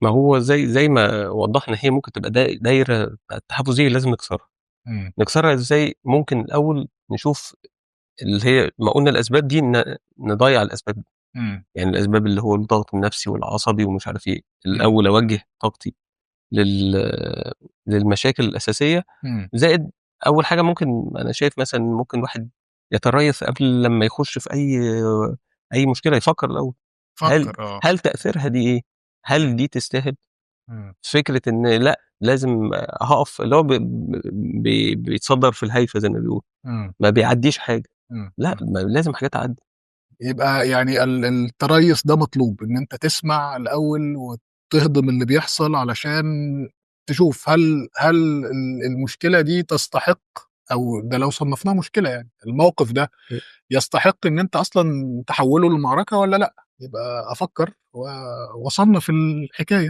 ما هو زي ما وضّحنا، هي ممكن تبقى دايرة تحفُّزية لازم نكسرها. نكسرها إزاي؟ ممكن الأول نشوف اللي هي ما قُلنا الأسباب دي، نضيّع الأسباب دي. يعني الأسباب اللي هو الضغط النفسي والعصبي ومش عارف إيه، الأول أوجّه طاقتي للمشاكل الأساسية، زائد أول حاجة ممكن أنا شايف مثلًا ممكن الواحد يتريث قبل لمّا يخش في أي مشكلة، يفكّر الأول، هل فكّر آه. هل تأثيرها دي إيه؟ هل دي تستاهل؟ فكرة إن لأ، لازم هاقف اللي هو ب ب بي بيتصدّر في الهايفة زي ما بيقولوا، ما بيعدّيش حاجة، لأ، ما لازم حاجات تعدّي. يبقى يعني التريث ده مطلوب، إن أنت تسمع الأول وتهضم اللي بيحصل علشان تشوف هل المشكلة دي تستحق، أو ده لو صنفناها مشكلة يعني، الموقف ده يستحق إن أنت أصلًا تحوّله لمعركة والّا لأ؟ يبقى أفكّر وأصنّف الحكاية.